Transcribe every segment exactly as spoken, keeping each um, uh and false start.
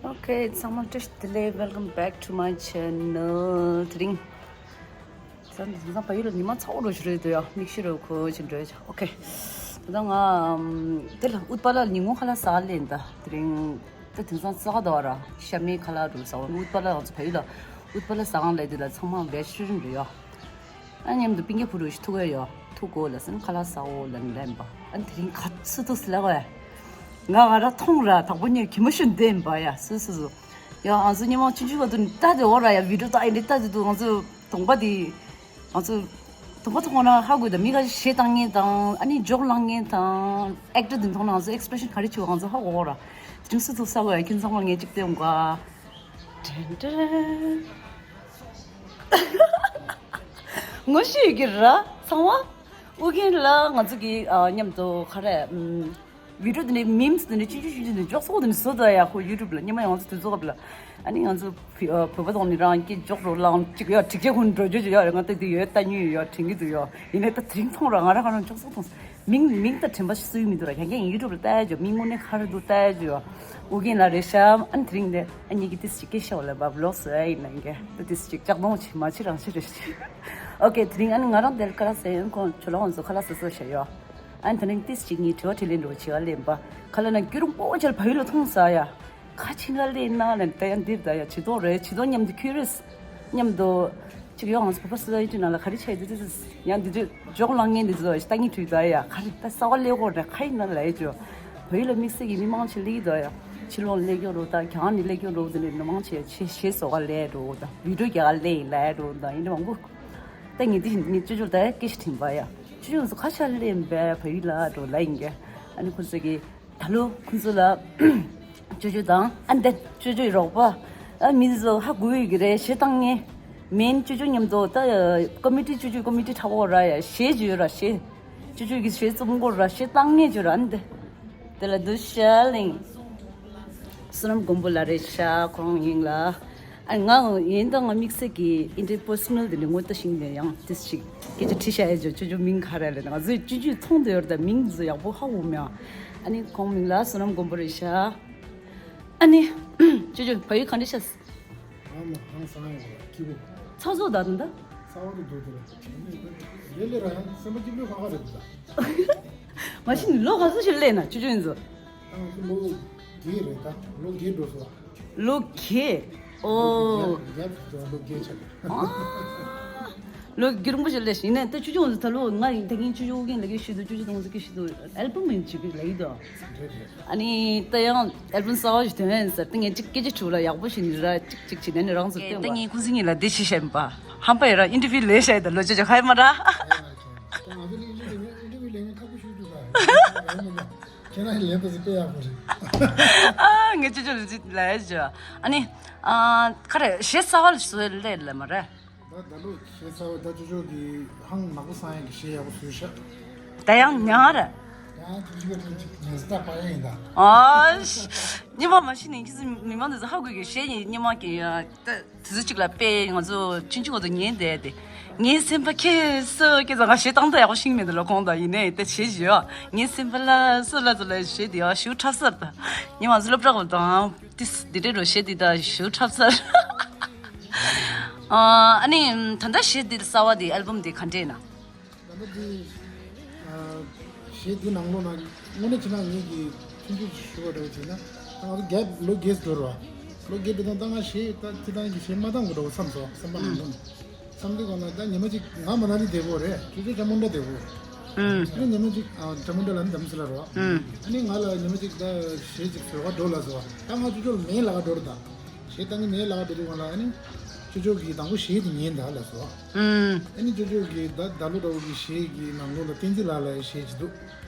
Okay, ཚང་མ་བཀྲ་ཤིས་བདེ་ལེགས། Welcome back to my channel. དེ་རིང་ད་དེང་སང་ཕ་ཡུལ་ལ་ཉི་མ་ཚ་པོ་འདྲ་ཞིག་རེད་འདུག་ཡ། མིག་ཤེལ་རོ་ཁོ་ཅིག་འགྲོ་ཡ། Okay, ད་ང་དེ་ལ་ཨུཏྤ་ལ་ཉིན་གུང་ཁ་ལག་ཟ་ལེན། ད་དེ་རིང་ད་དེང་སང་ཙག་ག་འདུག་ར། ཤ་མེད་ཁ་ལག་རུ་ཟ་བ། ཨུཏྤ་ལ་ང་ཚོ་ཕ་ཡུལ་ལ་ཨུཏྤ་ལ་ཟ་ཁང་ལས་དེ་ལ་ཚང་མ་vegetarian རེད་ཡ། ཨ་མཉམ་དུ་སྤུན་ཀྱག་བུ་རུ་ཞིག་ཐུག་གི་ཡོད། ཐུག་གོ་ལ་སེམས་ཁ་ལག་ཟ་འོ་ལ་ལན་པ། ཨ་དེ་རིང་ག་ཚོད་ཐུག་སི་ལ་གོ་ཡ། ང་ང་ར་མཐོང་ར་དག་པོ་ཉེ་གི་མ་ཤུན་ལྡན་པ་ཡ། སུ་སུ་སུ་ཡ། ང་ཚོ་ཉི་མ་ཆུང་ཆུང་ག་དུ་ལྟ་དེ་འོ་ར་ཡ། video ལྟ་ཡིན་དེ་ལྟ་དེ་དུ་ང་ཚོ་གདོང་པ་དེ་ང་ཚོ་གདོང་པ་མཐོང་ན་ཧ་གོ་ད། མི་ག་ཞེ་བཏང་ངེས་དང་ཨ་ནི་འཇོག་ལང་ངེས་དང་actor དེ་མཐོང་ན་ང་ཚོ་expression ག་རེ་བྱེད་བ་ང་ཚོ་ཧ་གོ་ར། དེ་རིང་སུ་ཐུག་ས་གོ་ཡ། ཁྱེད་ཚང་མ་ངས་གཅིག་སྟེ་འོང་ག་དྲན་དྲན། ངོ་ཤེས་ཀྱི་ར་ཚང་མ། ཨུ་རྒྱན་ལ་ང་ཚོ་གི་ཨ་མཉམ་དུ་ག་རེ་ཨམ་video དེ་ནས་memes དེ་ནས་ཆུང་ཆུང་ཆུང་ཆུང་དེ་འཇོག་སོགས་དེ་ནས་བཟོ་ད་ཡ། ཁོ་YouTube ལ་སྔོན་མ་ཡང་ང་ཚོ་དུས་ཚོད་སྐབས་ལ་ཨ་ནི་ང་ཚོ་བོད་པ་དང་ནི་རང་སྐད་འཇོག་རོགས་ལང་གཅིག་ཡ། གྲིག་ཆེ་ཁོ་འགྲོ་རྒྱུ་ཡ། ང་ད་དེ་ཡོད་ལྟ་ཉུལ་ཡོད་དྲན་གྱི་འདུག་ཡ། ཡིན་ནའི་ད་དེ་རིང་མཐོང་ར་ང་ར་ག་རང་འཇོག་སོགས་དང་། མིང་མིང་ད་དྲན་པ་སུའི་མི་འདུག་ར། ཁྱེད་ཀྱང་YouTube ལ་ལྟ་ཡ་ཇོ། མིང་དངོས་གནས་ག་རེ་འདུག་ལྟ་ཡ་ཇོ། ཨུ་རྒྱན་ལ་རེད་ཤག་ཨ་ནི་དེ་རིང་ནས་ཨ་ཉིད་ཀྱི་ཏིས་ཅིག་སྐད་ཤ་བ་ལ་བབ་ལོག་སོ་ཨ་ཡིན་ན་ཡིན་གྱི་ད་ཏིས་ཅིག་ལྕགས་སྡོང་ཆེ་མ་ཆེ་རང་ཆེ་རེད་ཤག Okay, དེ་རིང་ཨ་ནི་ང་རང་དེར་ཁ་ལག་ཟས་ཡོང་ཁོང་ཇོ་ལགས་ང་ཚོ་ཁ་ལག་ཟས་ཟས་ཤ་ཡོ། ཨ་ནི་དེ་རིང་ཏིས་ཅིག་ངའི་དྲི་བ་དྲིས་ལན་འགྲོ་བྱེད་བ་ལེན་པ། ཁ་ལག་ན་སྐྱུ་རུང་པོ་ཆལ་བ་ཡུལ་ལ་ཐོང་ཟ་ཡ། ཁ་ཆིན་ག་ལེ་ན་ལེན་ད་ཡང་འདིར་ད་ཡ་ཇི་ལྟོ་རེད་ཇི་ལྟོ་མཉམ་དུ་curious མཉམ་དུ་ཅིག་ཡོང་ང་ཚོ་བོད་པ་སི་ལ་ཡི་ཏི་ནང་ལ་ག་རེ་བྱས་འདི་དུས་ཡང་འདི་དུས་འཇོག་ལང་ངན་འདི་ཚོ་ལྟ་ངན་དུས་ད་ཡ་ག་རེ་ད་ས་བ་ལེ་གོ་རེ་ཁ་ཡིན་ན་ལ་ཡི་ཇོ། བོད་ཡིག་ལ་དམིགས་བསལ་གྱི་མི་མང་ཆེ་ལེགས་ད་ཡ་ཕྱི་ལོགས་ལེགས་ཡོང་རོགས་ད་གྱང་ནི་ལེགས་ཡོང་རོགས་འདི་ནི་མི་མང་ཆེ་ཆེ་ཞེས་སོགས་ག་ལེ་རོགས་ད་བི་ཌིའོ་རྒྱ་ག་ལེ་ཡིན་ལ་རོགས་ད་ཡིན་མང་པོ། ད་ངེད་འདི་ངེད་ཅོ་ཅོ་ད་སྐད་ཆ་དྲིས་པ་ཡ་ཅོ་ཅོ་ཚོ་ཁ་ཆ་ལེ་ཡིན་པས་བོད་ཡིག་ལ་རོགས་ལ་ཡིན་གྱི་ཨ་ནི་ཁོ་ཚོ་གི་ད་ལོ་ཁོང་ཚོ་ལ་ཅོ་ཅོ་དང་ཨ་འདན་ཅོ་ཅོའི་རོགས་པ་ཨ་མི་ཚོ་ཧ་གོ་ཡོད་ཀྱི་རེད། གཞས་བཏང་ངེས་མེན་ཅོ་ཅོ་མཉམ་དུ་ད་ཀོ་མི་ཊི་ཅོ་ཅོའི་ཀོ་མི་ཊི་ཁྲ་བོ་ར་ཡ་གཞས་བརྗོད་ར་གཞས་ཅོ་ཅོ་གི་གཞས་རྩོམ་སྐོར་ར་གཞས་བཏང་ངེས་བརྗོད་ར་ཨ་འདན་དེ་ལ་འདུ་ཤ་ལིང་བསོད་ནམས་མགོན་པོ་ལ་རེད་ཤག་ཁོང་ཡིན་ལ། ཨ་ང་ཡིན་ད་ང་དམིགས་བསལ་གྱི་interpersonal དེ་འདྲ་ངོ་ལྟ་ཤིང་ནས་ཡང་ཏིས་ཅིག་སྐད་ཆ་དྲི་ཤ་ཡ་ཇོ་ཅོ་ཅོ་མིང་ག་རེ་ལབ་ན་ང་ཚོས་ཅོ་ཅོས་མཐོང་དུ་ཡོད་ད་མིང་ཚོ་ཡག་པོ་ཧ་གོ་མེད། ཨ་ནི་ཁོང་མིང་ལ་བསོད་ནམས་མགོན་པོ་རེད་ཤག་ཨ་ནི་ཅོ་ཅོ་བ་ཡུལ་ག་འདྲ་ཤག་ཨ་མ་ཧང་སང་ཡོད་ལ་སྐྱིད་པོ། ཚ་བཟོ་ད་དུང་ད། ཚ་བ་དུ་དུ་དུ་ལ་ལེ་ལེ་ར་ཡང་སེམས་པ་སྐྱིད་པོའི་ཁ་ཁ་རེད་དུ་ད། མ་གཞི་ནས་ལོ་ག་ཚོད་ཞིག་སླེབས་ན་ཅོ་ཅོ་ཡིན་ཚོ། ཨང་ལོ་བརྒྱད་རེད་ད། ལོ་བརྒྱད་འགྲོ་སོང་། ལོ་བརྒྱད། ཨོ། ཡབ་ཡབ་ལོ་བརྒྱད་ཆགས། ཨ། ལོ་བརྒྱད་རིང་པོ་ཞིག་སླེབས་ཤིང་ནས་ད་ཅོ་ཅོ་ད་ལོ་ང་ད་གིན་ཅོ་ཅོ་ཨུ་རྒྱན་ལ་གི་ཤི་དུ་ཅོ་ཅོ་དང་ཟི་གི་ཤི་དུ་ཨལ་བམ་ཡིན་ཅིག་ལ་ཡི་དོ། རེད་རེད། ཨ་ནི་ད་ཡང་ཨལ་བམ་གསར་བ་ཞིག་ཐོན་ཡིན་ཟེར་ད་ངས་ཅིག་སྐད་ཆ་དྲིས་ལ་ཡག་པོ་ཞིག་ནི་ར་ཅིག་ཅིག་བྱེད་ནས་ནི་རང་ཚོ་ལྟོས་ད་ངས་ཁུ་སིང་ངེ་ལ་འདི་ཤི་ཤེས་པ་ཧམ་པ་ཡི་ར་ཨིན་ཊར་བིའུ་ལས་ཤེས་ད་ལོ་ཅོ་ཅོ་ཧའི་མ་ར། ད་ང་ཚོ་ནི་ཨིན་ཊར་བིའུ་ལས་ཨིན་ཊར་བིའུ་ལས་ངས་ཁག་པོ་ཞིག་འདུག་ད། ཁྱེད་རང་ལན་དུ་ཟི་དཔེ་ཡག་པོ་རེད། ཨ་ངས་ཅོ་ཅོ་ལ་ཅི་ལ་ཡ་ཅོ། ཨ་ནི་ཨ་ག་རེ་གཞས་གསར་བ་ལ་བཟོས་ལས་ལ་མ་རེད། ད་ད་ལོ་གཞས་གསར་བ་ད་ཅོ་ཅོ་གི་ཧང་ནག་པོ་སང་ཡ་གི་གཞས་ཡག་པོ་བཟོས་ཤག་ད་ཡང་ཉག་རེད། ཡང་ཅིག་ཅིག་ཅིག་ཉན་སི་ད་པ་ཡ་ཡིན་ད། ཨ་ཉི་མ་མ་ཤི་ནས་ཁྱི་ཚོ་མི་མང་དེ་ཚོ་ཧ་གོ་གི་གཞས་ཉི་མ་གི་ད། དེ་ཚོ་གཅིག་ལ་དཔེ་ང་ཚོ་ཆུང་ཆུང་བ་དང་ཉན་བསྡད་དེ། ངའི་སེམས་པ་ཁྱེད་སུ་ཁྱེད་ཚོ་ང་གཞས་བཏང་ད་ཡག་པོ་ཤེས་མེད་དེ་ལོ་ཁོང་དང་ཡིན་ནའི་དེ་བྱེད་བཞིའོ། ངའི་སེམས་པ་ལ་སུ་ལ་ཚོ་ལ་གཞས་དེ་ཡག་ཞུ་འཁྲབ་སར་ད། ཉི་མ་ཚོ་སློབ་གྲྭ་བ་དང་དེ་དེ་འདྲའི་རོ་གཞས་དེ་ད་ཞུ་འཁྲབ་སར། ཨ་ནི་ད་ལྟ་གཞས་དེ་གསར་བ་དེ་ཨལ་བམ་དེ་ག་འདྲས་ན། ད་ལྟ་འདི་གཞས་འདི་ནང་ལོགས་ན་དངོས་གནས་བྱས་ན་ངེད་ཀྱི་མཐུན་འགྱུར་ཞུ་བ་འདྲ་བོ་བྱས་ན་ད་ང་ཚོ་རྒྱབ་ལོ་རྒས་འགྲོ་རོ། ལོ་རྒས་འགྲོ་དང་ད་ང་གཞས་ད་ཁྱེད་རང་གི་གཞས་མ་བཏང་དགོས་འདྲ་བོ་བསམ་སོང་བསམ་པ་ནང་དོན་བསམ་དུས་གང་ལ་ད་ཉི་མ་གཅིག་ང་མ་ན་ལི་བསྡད་ཡོད་རེད། ཁྱོད་ཚོ་ཇམ་མུན་དྲ་བསྡད་ཡོད་རེད། ཨུམ། ཁྱེད་རང་ཉི་མ་གཅིག་ཨ་ཇམ་མུན་དྲ་ལ་ནི་འདམ་སི་ལ་རོ། ཨུམ། ཨ་ནི་ང་ལ་ཉི་མ་གཅིག་ད་གཞས་གཅིག་བཟོ་ག་འགྲོ་ལ་ཟེར་བ་ད་ང་ཁྱོད་ཚོ་ལ་མེད་ལ་ག་འགྲོ་རེད་ད། གཞས་བཏང་གི་མེད་ལ་ག་འགྲོ་དུས་གང་ལ་ཨ་ནི་ཁྱོད་ཚོ་གི་དང་པོ་གཞས་དེ་ཉན་ད་ལ་ཟེར་བ། ཨུམ། ཨ་ནི་ཅོ་ཅོ་གི་ད་ད་ལོ་འདྲ་བོ་གི་གཞས་ཀྱི་ནང་ལོགས་ལ་བསྟན་འཛིན་ལགས་ལ་གཞས་ཅིག་འདུག་ད་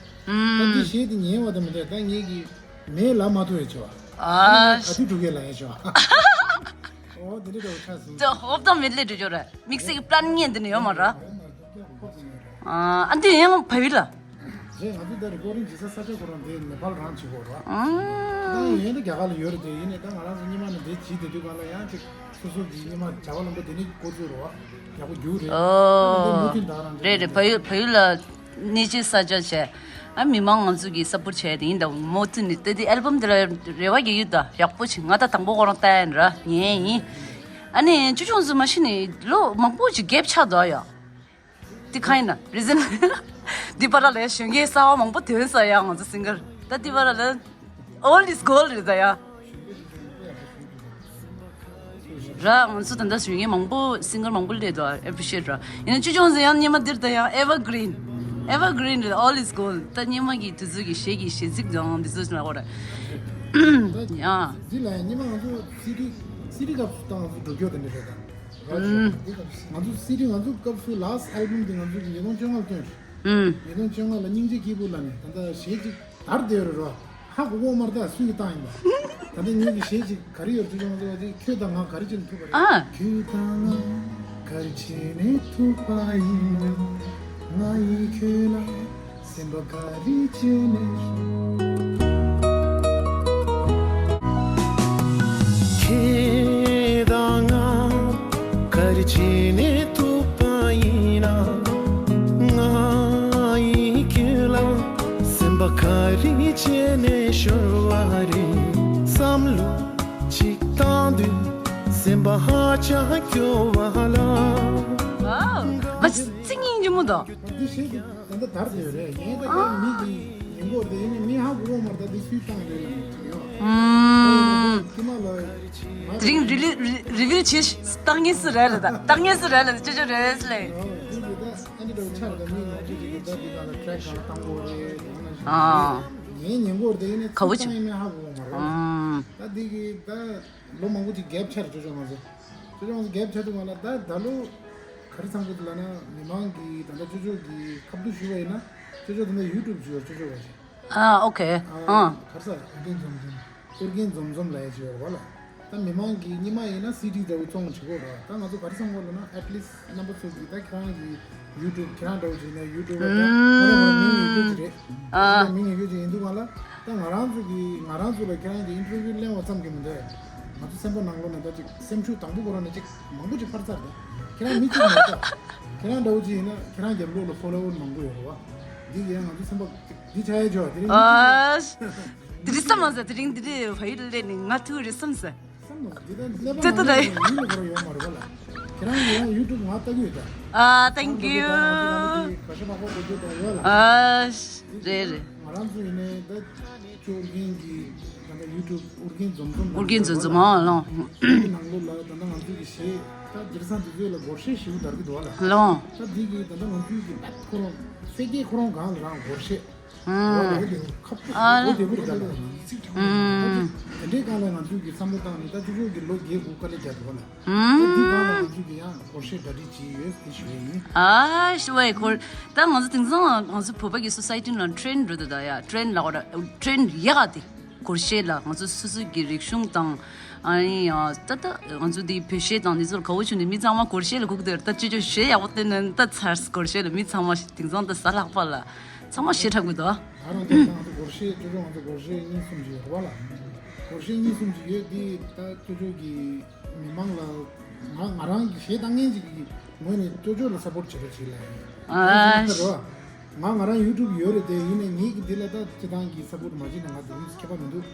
འདི་ཨུམ། གཞས་དེ་ཉན་བ་དང་མི་འདྲ་ད་ངེད་ཀྱི་མེད་ལ་མ་ཐུག་ཡ་ཆེ་བ། ཨ་ཨ་དུ་འགྲོ་གས་ལ་ཡ་ཆེ་བ། ཨོ་དེ་འདྲ་འདྲ་བོ་ཆགས་སོང་། ཅོ་ཧོབ་དང་མེད་ལས་འགྲོ་རྒྱུ་རེད། དམིགས་བསལ་གྱི་པླན་ངན་འདི་ནི་ཡོད་མ་ར། ཨ་འདི་ཡང་བ་ཡུལ་ལ། རྗེས་ང་ཚོ་ད་རི་ཀོར་ཌིང་བྱེད་ས་ས་ཆ་ཁོ་རང་དེ་ནེ་པཱལ་རང་བྱེད་དགོས་རོ། ཨང་། ད་ཡིན་ན་རྒྱ་གར་ལ་ཡོད་རེད་དེ་ཡིན་ནའི་ད་ང་རང་ཚོ་སྔོན་མ་ནས་དེ་བྱེད་བསྡད་དུས་གང་ལ་ཡང་ཅིག་སོ་སོ་གི་སྔོན་མ་བྱ་བ་ལམ་པ་དེ་ནི་འགོ་བཙུགས་རོ། ཡག་པོ་རྒྱུགས་རེད། ཨོ། ད་དེ་མུ་མཐུད་ད་རང་རེད་རེད། བ་ཡུལ་བ་ཡུལ་ལ་གནས་ཆེ་ས་ཆ་བྱས། ཨ་མི་མང་ང་ཚོ་གི་སཔོར་ཊི་བྱས་ཏེ་ཡིན་ད། མོ་ཏི་ནི་ཏེ་དེ་ཨལ་བམ་དེ་ལ་རེ་བ་གི་ཡོད་ད། ཡག་པོ་ཅིག་ང་ད་དང་པོ་ཁོ་རང་ལྟ་ཡིན་ར་ཉན་ཡིན། ཨ་ནི་ཅོ་ཅོ་ང་ཚོ་མ་གཞི་ནས་ལོ་མང་པོ་ཅིག་གེབ་ཆགས་འདུག་ཡ། འདི་གང་ཡིན་ན་རི་ཛན། འདི་བར་ལ་གཞོན་སྐྱེས་གསར་བ་མང་པོ་ཐོན་ས་ཡ། ང་ཚོ་སིང་གར་ད་འདི་བར་ལ་all is gold རེད་ད་ཡ། ར་ང་ཚོ་ད་ལྟ་གཞོན་སྐྱེས་མང་པོ་སིང་གར་མང་པོ་སླེབས་འདུག་ཨེ་པི་རི་ཤི་ཨེཊ་ར། ཡིན་ན་ཅོ་ཅོ་ང་ཚོ་ཡང་སྙེ་མ་འདིར་ད་ཡང་ཨེ་ཝར་གི་རིན། ཨེ་ཝར་གི་རིན་རེད། All is gold ད་སྙེ་མ་གི་དུས་ཚོད་ཀྱི་གཞས་ཀྱི་གཞས་ཚིག་དང་འདི་ཚོ་ལ་གོ་ར། ཡ། འདི་ལ་ཡང་སྙེ་མ་ང་ཚོ་སི་ཌི་སི་ཌི་སྐབས་སུ་ད་ང་ཚོ་འགྲོ་རྒྱུ་དེ་འདྲ་རེད་ད། ང་ཚོ་སི་ཌི་ང་ཚོ་སྐབས་སུ་ལཱ་སི་ཨལ་བམ་དེ་ང་ཚོ་གི་ཉིས་སྟོང་བཅོ་ལྔ་ལ་བཏོན། ཉིས་སྟོང་བཅོ་ལྔ་ལ་སྙིང་རྗེ་སྐྱིད་པོ་ལ་ནས་ད་ལྟ་གཞས་གཅིག་དར་བསྡད་རེད་རོ། ཧ་གོ་གོ་མར་ད་སུས་ཀྱི་བཏང་ཡིན་པ། ད་ལྟ་ངེད་ཀྱི་གཞས་གཅིག་ག་རེ་ཡོད་ཅོ་ཅོ་ང་ཚོ་བ་དེ་ཁྱོད་དང་ང་ག་རེ་བྱས་ནས་ཐུག་པ་རེད། ཨ། ཁྱོད་དང་ང་ག་རེ་བྱས་ནས་ཐུག་པ་ཡིན་ན། ང་ཡིས་ཁྱོད་ལ་སེམས་པ་ག་རེ་བྱས་ནས། ཁྱེད་དང་ང་ག་རེ་བྱས་ནས་ཐུག་པ་ཡིན་ན། ང་ཡིས་ཁྱོད་ལ་སེམས་པ་ག་རེ་བྱས་ནས་ཤོར་བ་རེད། བསམ་བློ་ཅིག་བཏང་དུས་སེམས་པ་ཧ་ཅང་སྐྱོ་བ་ལ། ཝའོ། མ་ཚིག་སྙིང་རྗེ་མོ་དང་། འདི་བཤད་དུས་ད་ལྟ་དར་བསྡད་ཡོད་རེད། ངས་ད་ལྟ་མི་གི་ཉིན་གོར་དེ་ཡིན་ནི་མི་ཧ་གོ་གོ་མར་ད་འདི་སུས་བཏང་རེད་ལ་ཅིག་ཡོད། ཨུམ། ཀི་མ་ལ། དེ་རིང་རི་ལི་རི་རི་བིལ་བྱེད་བཏང་ངེས་སུ་རེད་ལ་ད། བཏང་ངེས་སུ་རེད་ལ་ཅོ་ཅོ་རེད་ལེ། འདི་གི་ད་ཨ་ནི་འདྲ་བོ་ཆགས་ད་མི་ང་ཅིག་གི་ད་འདི་ད་ལ་ཊེག་ག་ལ་བཏང་གོ་རེད། ཨ། ངའི་ཉིན་གོར་དེ་ཡིན་ནི་ག་བོ་སུས་བཏང་ཡིན་མི་ཧ་གོ་གོ་མ་རེད། ཨུམ། ད་འདི་གི་ད། ལོ་མང་པོ་ཅིག་གེབ་ཆགས་རེད་ཅོ་ཅོ་ང་ཚོ། ཅོ་ཅོ་ང་ཚོ་གེབ་ཆགས་དུས་ང་ལ་ད་ད་ལོ་ག་རེ་ཚང་གི་འདུག་ལབ་ན་མི་མང་གིས་ད་ལྟ་ཅོ་ཅོ་གི་ཁ་བསྡུར་ཞུས་པ་ཡིན་ན་ཅོ་ཅོ་ད་ལྟ་ཡུ་ཊུབ་ཅིག་ཡོད་ཅོ་ཅོ་བ་ཞིག་ཨ་ཨོ་ཁེ། ཨ། ག་རེ་ཟ་ཨོ་རྒྱན་འཛོམས་འཛོམས། ཨོ་རྒྱན་འཛོམས་འཛོམས་ལབ་ཡ་ཅིག་ཡོད་རེད་བ་ལ། ད་མི་མང་གིས་སྔོན་མ་ཡིན་ན་སི་ཌི་འདྲ་བོ་བཙོང་བྱེད་དགོས་རེད་བ། ད་ང་ཚོ་ག་རེ་བསམ་དགོས་ལབ་ན་ཨེཊ་ལིསྚ་རྣམ་པ་ཚོ་གིས་ད་ཁྱེད་རང་གི་ཡུ་ཊུབ་ཁྱེད་རང་འདྲ་བོ་ཅིག་ཡིན་ན་ཡུ་ཊུབ་ལ་ད་ང་རང་ང་རང་མིང་ཡོད་རྒྱུ་ཅིག་རེད། ཨ། མིང་ཡོད་རྒྱུ་ཅིག་ཡིན་དུས་ང་ལ་ད་ང་རང་ཚོ་གི་ང་རང་ཚོ་ལ་ཁྱེད་རང་གི་ཨིན་ཊར་བིའུ་གླེང་བ་ཙམ་གྱིས་མི་འདོད། ང་ཚོ་སེམས་པ་ནང་ལོགས་ནས་ད་ཅིག་སེམས་ཤུགས་དང་པོ་ཁོ་རང་ནས་ཅིག་མང་པོ་ཅིག་འཕར་ཚར་ད། ཁྱེད་རང་མི་གཅིག་མ་གཏོགས་ཁྱེད་རང་འདྲ་བོ་ཅིག་ཡིན་ན་ཁྱེད་རང་རྒྱབ་ལོགས་ལ་ཕོ་ལོ་ཝར་མང་པོ་ཡོད་རེད་བ། འདི་གི་ཡང་ང་ཚོ་སེམས་པ་ཅིག་འདི་ཆགས་ཡ་ཅོ་དེ་རིང་ཨ། དེ་རིང་བསམ་མ་ཟད་དེ་རིང་འདི་རིང་བ་ཡི་ལས་ནི་ང་ཐུག་རེད་བསམ་ཟད། བསམ་མ་ཟད་འདི་ད་ཀླད་པ་ནང་ལོགས་ལ་ཡིན་ནི་ཁོ་རང་ཡོད་མ་རེད་བ་ལ། ཁྱེད་རང་གི་ཡང་ཡུ་ཊུབ་ང་ལྟ་གི་ཡོད་ད། ཨ། Thank you། ག་ཤ་མ་གོ་གོ་རྒྱུ་དང་ཡོད་ལ། ཨ། རེད་རེད། ང་རང་ཚོ་ཡིན་ནའི་ད་ཅོ་ཨོ་རྒྱན་གྱི་ད་ལྟ་ཡུ་ཊུབ་ཨོ་རྒྱན་འཛོམས་འཛོམས་ཨོ་རྒྱན་འཛོམས་འཛོམས་ཨ་ལོང་། ནང་ལོགས་ལ་ད་ལྟ་ང་ཚོ་གི་གཞས་ད་སྒེར་སང་དེ་ཚོ་ལ་སྒོར་གཞས་ཞེ་པོ་དར་གི་འདུག་བ་ལ། ལོང་། ད་འདི་གི་ད་ལྟ་ང་ཚོ་གི་ད་ཁོ་རང་སེ་སྐྱེས་ཁོ་རང་གང་ལ་རང་སྒོར་གཞས། ཨ། ཁ་ཨ། ལོ་དེ་བུར་ག་ལ། ཨ། དེ་འདྲའི་སྒང་ལ་ང་ཚོ་གི་བསམ་བློ་བཏང་ནས་ད་ཅོ་ཅོ་གི་ལོ་བརྒྱད་དགུ་དཀའ་ལས་རྒྱག་འདུག་བ་ལ། ཨ། ད་འདི་སྒང་ལ་ང་ཚོ་གི་ཡང་སྒོར་གཞས་གྲ་སྒྲིག་བྱས་ཡོད་དེ་ཞུ་ཡ་ཡིན། ཨ་ཤི་བའི་སྐོར་ད་ང་ཚོ་དེང་སང་ང་ཚོ་བོད་པ་གི་སོ་སའི་ཊི་ནང་ཊེན་འགྲོ་འདུག་ད་ཡ་ཊེན་ལ་ཁོ་ར་ཊེན་ཡག་ག་དེ། སྒོར་གཞས་ལ་ང་ཚོ་སོ་སོ་གི་རིག་གཞུང་དང་། ཨ་ནི་ཡང་ད་ལྟ་ང་ཚོ་འདི་བོད་གཞས་དང་འདི་ཚོར་དགའ་བོ་བྱུང་ནས་མི་ཚང་མ་སྒོར་གཞས་ལ་སྒུག་བསྡད་ཡོད་རེད། ད་ཅོ་ཅོ་གཞས་ཡག་པོ་བཏོན་ནས་ད་ཚར་སྒོར་གཞས་ལ་མི་ཚང་མ་དེང་སང་ད་གཟའ་ལྷག་པ་ལ་ཚང་མ་གཞས་འཁྲབ་གི་འདུག་ད་རང་ཚོ་ང་ཚོ་སྒོར་གཞས་ཅོ་ཅོ་ང་ཚོ་སྒོར་གཞས་གཉིས་གསུམ་ཅིག་ཡོད་རེད་བ་ལ། སྒོར་གཞས་གཉིས་གསུམ་ཅིག་ཡོད་དེ་ད་ཅོ་ཅོ་གི་མི་མང་ལ་ང་ང་རང་གི་གཞས་བཏང་མཁན་ཅིག་གི་ངོས་ནས་ཅོ་ཅོ་ལ་སཔོར་ཊི་བྱེད་རོགས་བྱེད་ལ་ཡིན། ཨ། ང་ང་རང་ཡུ་ཊུབ་ཡོད་རེད་དེ་ཡིན་ནའི་ངེད་ཀྱི་འདི་ལ་ད་སྤྱི་བཏང་གི་སཔོར་ཊི་མ་བྱེད་ན་ང་དེ་རིང་ཁྱད་པར་མི་འདུག་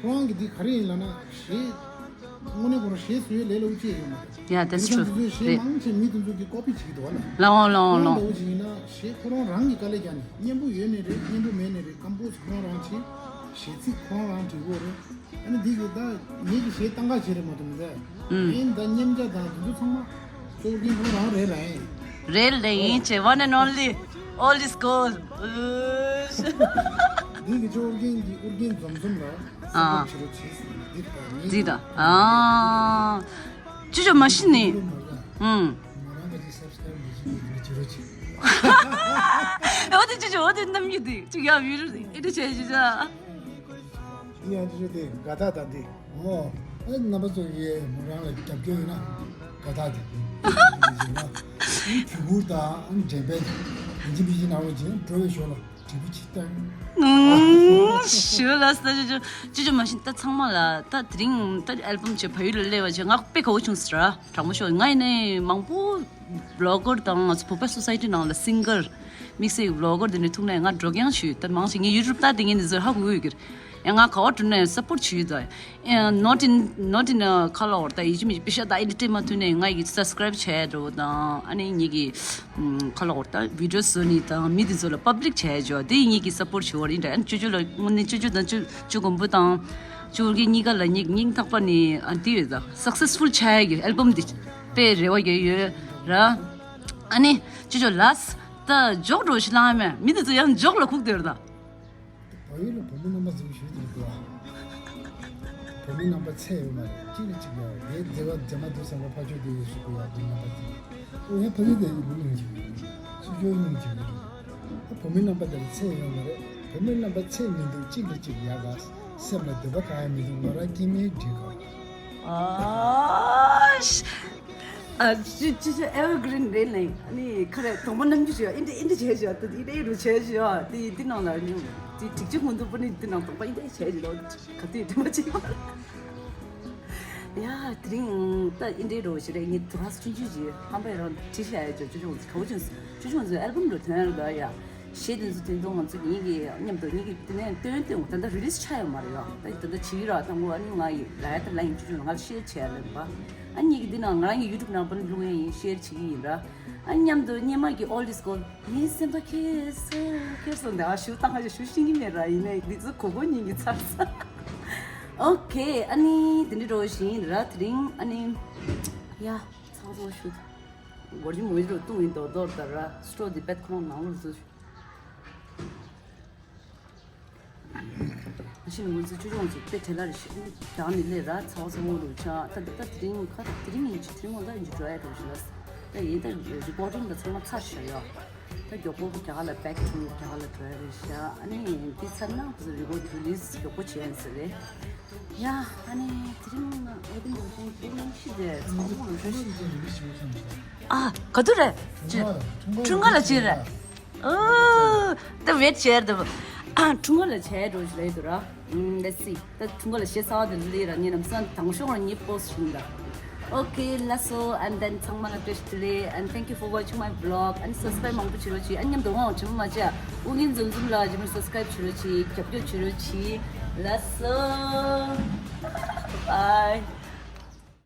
ཁོ་རང་གི་འདི་ག་རེ་ཡིན་ལབ་ན་གཞས་དངོས་གནས་ཁོ་རང་གཞས་བཟོ་ཡས་ལས་སླ་པོ་ཅིག་ཡོད་མ་རེད། Yeah, that's true. དེང་སང་དེ་ཚོའི་གཞས་རེད། མང་ཆེ་མི་དེ་ཚོ་གི་ཀོ་པི་བྱེད་ཀྱི་འདུག་བ་ལ། ལའོ་ལའོ་ཁོ་རང་ལའོ། འདྲ་བོ་ཅིག་ཡིན་ན་གཞས་ཁོ་རང་རང་གི་དཀའ་ལས་རྒྱག་ནས་སྙན་པོ་ཡོད་ནའི་རེད་སྙན་པོ་མེད་ནའི་རེད་ཀམ་པོ་ཟི་ཁོ་རང་རང་བྱེད། གཞས་ཚིག་ཁོ་རང་རང་བྲིས་ཡོད་རེད། ཨ་ནི་འདི་གི་ད་ངེད་ཀྱི་གཞས་གཏང་ག་བྱེད་རེད་མ་གཏོགས་མི་འདུག་ཨུམ། ཨེ་ད་མཉམ་བྱ་དང་དེ་ཚོ་ཚང་མ་ཅོ་ཨོ་རྒྱན་ཁོ་རང་རེད་ལ་ཨེ། རེད་ལ་ཡིན་ཆེ་one and only all is gold། འདི་གི་ཅོ་ཨོ་རྒྱན་གྱི་ཨོ་རྒྱན་འཛོམས་འཛོམས་ལ་ཨ། སྤོ་བྱེད་རོགས་བྱེད་ཟེར་ནས་འདི་ད་ངེད་འདི་ད་ཨ། ཅོ་ཅོ་མ་གཞི་ནས་ཨུམ། ང་རང་ག་ཅིག་སབ་སི་ཀ་རབ་མ་བྱེད་ནས་འདི་བྱེད་རོགས་བྱེད། འོ་དེ་ཅོ་ཅོ་འོ་དེ་རྣམ་འགྱུར་དེ་ཅིག་ཡ་བི་རུ་ཨེ་འདྲ་བྱས་ཅི་ཅ། འདི་ཡང་ཅོ་ཅོ་དེ་དགའ་རྟགས་དང་འདི། ཨོ། ཨ་རྣམ་པ་ཚོ་ཡིས་མོ་རང་ལ་རྒྱབ་སྐྱོར་ཡོད་ན་དགའ་རྟགས་དེ། ཡིན་ན། ཨ་གུ་གུལ་དང་ཨ་འགྲེམས་སྤེལ་དང་ཡིན་གཅིག་མིན་གཅིག་གནང་རོགས་བྱེད་འགྲོ་བའི་ཞོར་ལ་དྲིལ་བུ་གཅིག་བཏང་། ཨུམ། ཞུ་ལ་ས་ཅོ་ཅོ་ཅོ་ཅོ་མ་གཞི་ད་ཚང་མ་ལ་ད་དེ་རིང་ད་ཨལ་བམ་བྱས་བལ་ཡུལ་ལ་སླེབས་པ་བྱས་ང་དཔེ་དགའ་བོ་བྱུང་ཟེར་ར་དྲང་པོ་ཤོད་ང་ཡིན་ནའི་མང་པོ། བི་ལོ་གར་དང་ང་ཚོ་བོད་པ་སོ་སའི་ཊི་ནང་ལ་སིང་གར་ དམིགས་བསལ་གྱི་ཝི་ལོག་གར་དེ་འདྲ་ཐུག་ནས་ང་འགྲོ་རྐྱང་ཞུས། ད་མང་ཆེ་ངས་ཡུ་ཊུབ་ལྟ་དེ་ངས་འདི་ཚོ་ཧ་གོ་གི་ཡོད་ཀྱི་རེད། ཡང་ང་ག་བ་འགྲོ་ནས་སབ་པོར་ཊི་ཞུས་ད། ཨེ། not in, not in a ཁ་ལོག་ད་ཡིད་ཆེས་མི་བྱེད། པེ་ཤ་ད་ཨེ་འདྲ་སྤྲད་མ་ཐུབ་ནས་ང་ཡི་སབ་སི་ཀ་རའིབ་བྱས་འགྲོ་དང་། ཨ་ནི་ངེད་ཀྱི་ཁ་ལོག་ད་བི་ཌི་ཡོ་བཟོ་ནི་དང་མི་དེ་ཚོ་ལ་པབ་ལིག་བྱས་འཇོག་དེ་ངེད་ཀྱི་སབ་པོར་ཊི་བྱེད་པ་རེད་འདྲ། ཨ་ནི་ཅོ་ཅོ་ལ་དངོས་གནས་ཅོ་ཅོ་དང་ཅོ་ཅོ་མགོན་པོ་དང་ཅོ་གི་གཉིས་ཀ་ལ་སྙིང་སྙིང་ཐག་པ་ནས་ཨ་འདི་ཡོད་ད། སག་སེ་སི་ཕུལ་ཆགས་ཡ་གི་ཨལ་བམ་འདི་དཔེ་རེ་བ་རྒྱག་ཡོད་ར། ཨ་ནི་ཅོ་ཅོ་ལགས་ད་ཇོག་འགྲོ་ཞིག་ལངས་མེད། མི་དེ་ཚོ་ཡང་ཇོག་ལ་ཁུག་བསྡད་ཡོད་ད། བལ་ཡུལ་ལ་བུ་མོ་རྣམ་པ་ཟེར་ཞུ་དེ་འདུག་ཨ། བུ་མོ་རྣམ་པ་ཚད་ཡོད་མ་རེད། གཅིག་ལ་གཅིག་ཡོད་རེད། མཛེས་པ་མཛེས་མ་འདུག་བསམ་པ་ཕ་ཆོས་དེ་ཡོད་ཞུ་དགོས་ཡ། བུ་མོ་རྣམ་པ་ཚད་ཨོ་ཡ་ཕ་གི་དེ་ཡིན་མི་ཡོང་ཞིག་ཡོད་སུ་ཅོ་ཡོང་ཞིག་ཡོད། བུ་མོ་རྣམ་པ་དེ་ལ་ཚད་ཡོད་མ་རེད། བུ་མོ་རྣམ་པ་ཚད་མི་འདུག་གཅིག་ལ་གཅིག་ཡག་ག་སེམས་ལ་འདོད་པ་གང་ཡང་མི་འདུག་ནོར་ར་སྐྱེ་མེད་འགྲིག་ག་ཨ་ཤ། ཨ་ཅི་ཅི་ཅི་ཨེ་ཝར་གི་རིན་རེད་ལེ། ཨ་ནི་ཁ་རེ་དང་པོ་རྣམ་འགྱུར་ཞིག་ཨིན་དྲི་ཨིན་དྲི་བྱས་ཞིག་ཏུ་ཨིན་དྲི་རུ་བྱས་ཞིག་དེ་དེ་ནང་ལ་ནི་དེ་དྲུག་ཅུ་སྔོན་དུ་པོ་ནི་དེ་ནང་དང་པོ་ཨིན་དྲི་བྱས་ཞིག་ལོ་ག་དུས་དྲི་མ་བྱེད་པ། ཡ་དེ་རིང་ད་ཨིན་དྲི་རུ་ཞིག་རེད། ངས་དུ་ར་སུ་ཆུང་ཆུང་ཞིག་ཧམ་པའི་རང་བྲིས་བྱས་ཞིག་ཅོ་ཅོ་ཅོ་ཅོ་ཅོ་ཅོ་ཨལ་བམ་རུ་ཐོན་ར་ཡ། གཞས་དེ་ཚོ་དེ་ཚོ་ང་ཚོ་གཉིས་ཀྱིས་མཉམ་དུ་གཉིས་ཀྱིས་དེ་ནས་བཏོན་བཏོན་ད་ལྟ་རི་ལི་སི་ཆགས་ཡོད་མ་རེད་ཡ། ད་ད་ལྟ་བྱེད་ཀྱི་ར། དང་པོ་ཨ་ནི་ང་ཡི་ལ་ཡ་ད་ལ་ཡིན་ཅུ་ཅུ་ང་ཤེར་བྱས་ལེན་པ། ཨ་ནི་གཉིས་ཀྱིས་འདི་ནང་ང་རང་གི་ཡུ་ཊུབ་ནང་པར་བླུག་ཡ་ཡིན། ཤེར་བྱེད་ཀྱི་ཡིན་ར། ཨ་ནི་མཉམ་དུ་སྙེ་མ་གི་ཨོལ་ཌིས་གོལ་ངའི་སེམས་ཐོག་ཁྱེར་སོང་ཁྱེར་སོང་། ད་ཞུ་བཏང་ཧ་ཞུ་ཤེས་ཀྱི་མེད་ར། ཡིན་ནའི་འདི་ཚོ་གོ་གོ་ཉིན་གྱི་ཚར་ས། ཨོ་ཁེ། ཨ་ནི་དེ་འདྲ་འགྲོ་བཞིན་ར། དེ་རིང་ཨ་ནི་ཡ་ཚང་ཚང་ཞུ། སྒོར་གྱི་མོ་ཡི་རུ་བཏུང་ཡིན་མདོག་མདོག་ལྟར་ར། སྤྲོ་འདི་པད་ཁོ་རང་ནང་ལོགས་སུ། ཨ་ཤི་ནི་ང་ཚོ་ཅོ་ཅོ་ང་ཚོ་དཔེ་བྲེལ་ལ་རེ་ཞིག་རྒྱང་ནས་སླེབས་ར། ཚ་བ་ཚ་བོ་རུ་ཆ། ད་ད་དེ་རིང་ཁ་དེ་རིང་ཡིན་ཅི་དེ་རིང་ངོ་ད་ཡིན་ཅི་འགྲོ་ཡ་འགྲོ་ཞིག་ལ། ད་ཡིན་ད་རི་པོ་ཊིང་ད་ཚང་མ་ཚར་ཤག་ཡོད། ད་མགྱོགས་པོ་རྒྱ་གར་ལ་back to རྒྱ་གར་ལ་འགྲོ་ཡ་རེད་ཤག་ཨ་ནི་འདི་ཚར་ན་ཁོ་ཚོ་རི་པོ་ཊི་རི་ལི་སི་མགྱོགས་པོ་བྱས་ཡིན་ཟེར་རེད། ཡ། ཨ་ནི་དེ་རིང་ང་ཨོ་དེ་འགྲོ་ཞིང་དེ་རིང་ཤི་རེད། ཚ་བོ་རུ་ཤི། ཨ་ག་དུས་རེད། ཁྲུང་ཁ་ལ་ཅི་རེད། ཨོ། ད་ཝེཊ་བྱས་རེད། ཨ་ཁྲུང་ཁ་ལ་བྱས་འགྲོ་ཞིག་རེད་འདུག་ར། ཨམ། let's see. ད་ཁྲུང་ཁ་ལ་ཞེ་ས་དེ་ལི་ར་ཉེ་ནམ་སང་དང་ཤོག་ར་ཉེ་པོ་སི་ཞིག་འདུག་ཨོ་ཁེ་ལགས་སོ། and then ཚང་མ་ལ་བཀྲ་ཤིས་བདེ་ལེགས། and thank you for watching my vlog and subscribe མང་པོ་བྱེད་རོགས་གྱིས། ཨ་མཉམ་དུ་འོང་བྱེད་མ་མ་བྱེད། ཨུ་རྒྱན་འཛོམས་འཛོམས་ལ་རྗེས་མར་subscribe བྱེད་རོགས་གྱིས། རྒྱབ་སྐྱོར་བྱེད་རོགས་གྱིས། ལགས་སོ། bye.